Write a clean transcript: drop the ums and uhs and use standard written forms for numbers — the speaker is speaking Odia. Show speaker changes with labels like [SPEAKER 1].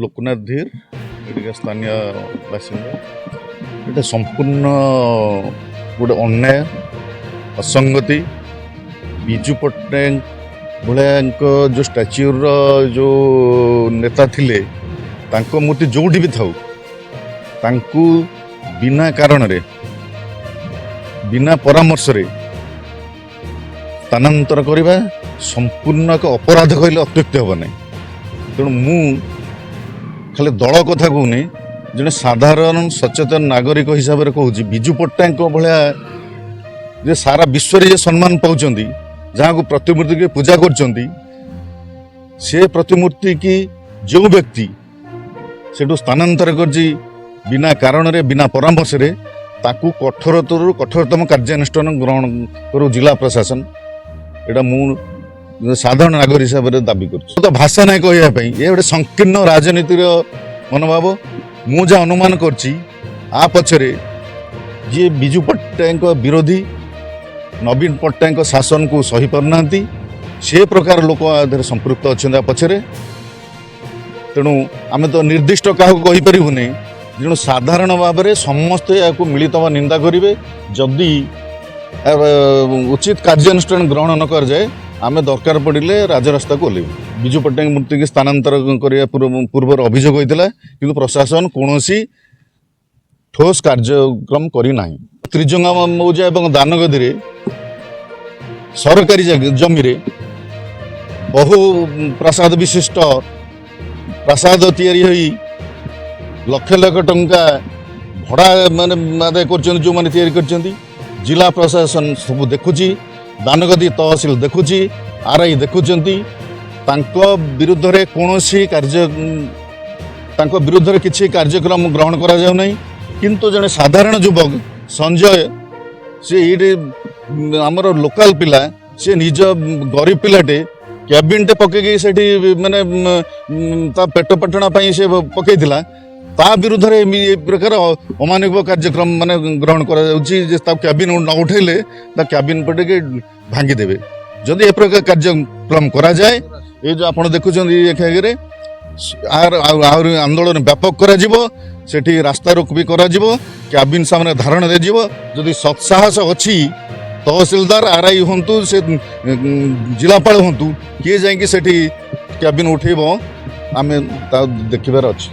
[SPEAKER 1] ଲୋକନାଥ ଧୀର, ଏଠିକା ସ୍ଥାନୀୟ ବାସିନ୍ଦା। ଏଇଟା ସମ୍ପୂର୍ଣ୍ଣ ଗୋଟେ ଅନ୍ୟାୟ, ଅସଙ୍ଗତି। ବିଜୁ ପଟ୍ଟନାୟକ ଭଳିଆଙ୍କ ଯେଉଁ ଷ୍ଟାଚ୍ୟୁର ଯେଉଁ ନେତା ଥିଲେ, ତାଙ୍କ ମୂର୍ତ୍ତି ଯେଉଁଠି ବି ଥାଉ, ତାଙ୍କୁ ବିନା କାରଣରେ, ବିନା ପରାମର୍ଶରେ ସ୍ଥାନାନ୍ତର କରିବା ସମ୍ପୂର୍ଣ୍ଣ ଏକ ଅପରାଧ କହିଲେ ଅତ୍ୟୁକ୍ତି ହେବ ନାହିଁ। ତେଣୁ ମୁଁ ଖାଲି ଦଳ କଥା କହୁନି, ଜଣେ ସାଧାରଣ ସଚେତନ ନାଗରିକ ହିସାବରେ କହୁଛି, ବିଜୁ ପଟ୍ଟନାୟକଙ୍କ ଭଳିଆ ଯେ ସାରା ବିଶ୍ୱରେ ଯେ ସମ୍ମାନ ପାଉଛନ୍ତି, ଯାହାକୁ ପ୍ରତିମୂର୍ତ୍ତିକି ପୂଜା କରୁଛନ୍ତି, ସେ ପ୍ରତିମୂର୍ତ୍ତିକି ଯେଉଁ ବ୍ୟକ୍ତି ସେଠୁ ସ୍ଥାନାନ୍ତର କରିଛି ବିନା କାରଣରେ, ବିନା ପରାମର୍ଶରେ, ତାକୁ କଠୋରତରୁ କଠୋରତମ କାର୍ଯ୍ୟାନୁଷ୍ଠାନ ଗ୍ରହଣ କରୁ ଜିଲ୍ଲା ପ୍ରଶାସନ। ଏଇଟା ମୁଁ ସାଧାରଣ ନାଗରିକ ହିସାବରେ ଦାବି କରୁଛି। ତ ଭାଷା ନାହିଁ କହିବା ପାଇଁ। ଏ ଗୋଟେ ସଂକୀର୍ଣ୍ଣ ରାଜନୀତିର ମନୋଭାବ। ମୁଁ ଯାହା ଅନୁମାନ କରୁଛି, ଆ ପଛରେ ଯିଏ ବିଜୁ ପଟ୍ଟନାୟକଙ୍କ ବିରୋଧୀ, ନବୀନ ପଟ୍ଟନାୟକଙ୍କ ଶାସନକୁ ସହି ପାରୁନାହାନ୍ତି, ସେ ପ୍ରକାର ଲୋକ ଆ ଦେହରେ ସମ୍ପୃକ୍ତ ଅଛନ୍ତି ଆ ପଛରେ। ତେଣୁ ଆମେ ତ ନିର୍ଦ୍ଦିଷ୍ଟ କାହାକୁ କହିପାରିବୁନି। ତେଣୁ ସାଧାରଣ ଭାବରେ ସମସ୍ତେ ଏହାକୁ ମିଳିତ ଭାବେ ନିନ୍ଦା କରିବେ। ଯଦି ଉଚିତ କାର୍ଯ୍ୟାନୁଷ୍ଠାନ ଗ୍ରହଣ ନ କରାଯାଏ, ଆମେ ଦରକାର ପଡ଼ିଲେ ରାଜରାସ୍ତାକୁ ଓହ୍ଲେଇବୁ। ବିଜୁ ପଟ୍ଟନାୟକ ମୂର୍ତ୍ତିକି ସ୍ଥାନାନ୍ତର କରିବା ପୂର୍ବରୁ ଅଭିଯୋଗ ହୋଇଥିଲା, କିନ୍ତୁ ପ୍ରଶାସନ କୌଣସି ଠୋସ୍ କାର୍ଯ୍ୟକ୍ରମ କରିନାହିଁ। ତ୍ରିଜଙ୍ଗା ମୌଜା ଏବଂ ଦାନଗଦିରେ ସରକାରୀ ଜମିରେ ବହୁ ପ୍ରାସାଦ ବିଶିଷ୍ଟ ପ୍ରାସାଦ ତିଆରି ହୋଇ ଲକ୍ଷ ଲକ୍ଷ ଟଙ୍କା ଭଡ଼ା ମାନେ ଆଦାୟ କରୁଛନ୍ତି ଯେଉଁମାନେ ତିଆରି କରିଛନ୍ତି। ଜିଲ୍ଲା ପ୍ରଶାସନ ସବୁ ଦେଖୁଛି, ଦାନଗଦି ତହସିଲ ଦେଖୁଛି, ଆର୍ଆଇ ଦେଖୁଛନ୍ତି। ତାଙ୍କ ବିରୁଦ୍ଧରେ କିଛି କାର୍ଯ୍ୟକ୍ରମ ଗ୍ରହଣ କରାଯାଉ ନାହିଁ। କିନ୍ତୁ ଜଣେ ସାଧାରଣ ଯୁବକ ସଞ୍ଜୟ, ସେ ଏଇଠି ଆମର ଲୋକାଲ ପିଲା, ସେ ନିଜ ଗରିବ ପିଲାଟେ, କ୍ୟାବିନଟେ ପକେଇକି ସେଠି ମାନେ ତା ପେଟ ପାଟଣା ପାଇଁ ସେ ପକେଇଥିଲା। ତା ବିରୁଦ୍ଧରେ ଏ ପ୍ରକାର ଅମାନବିକ କାର୍ଯ୍ୟକ୍ରମ ମାନେ ଗ୍ରହଣ କରାଯାଉଛି ଯେ ତା କ୍ୟାବିନ ନ ଉଠେଇଲେ ତା କ୍ୟାବିନ ପଟେଇକି ଭାଙ୍ଗିଦେବେ। ଯଦି ଏ ପ୍ରକାର କାର୍ଯ୍ୟକ୍ରମ କରାଯାଏ, ଏ ଯେଉଁ ଆପଣ ଦେଖୁଛନ୍ତି ଆଖି ଆଗରେ, ଆହୁରି ଆନ୍ଦୋଳନ ବ୍ୟାପକ କରାଯିବ। ସେଠି ରାସ୍ତା ରୋକ ବି କରାଯିବ, କ୍ୟାବିନ ସାମ୍ନାରେ ଧାରଣା ଦିଆଯିବ। ଯଦି ସତ୍ସାହସ ଅଛି, ତହସିଲଦାର, ଆର୍ଆଇ ହୁଅନ୍ତୁ, ସେ ଜିଲ୍ଲାପାଳ ହୁଅନ୍ତୁ, କିଏ ଯାଇକି ସେଠି କ୍ୟାବିନ ଉଠେଇବ, ଆମେ ତା ଦେଖିବାର ଅଛି।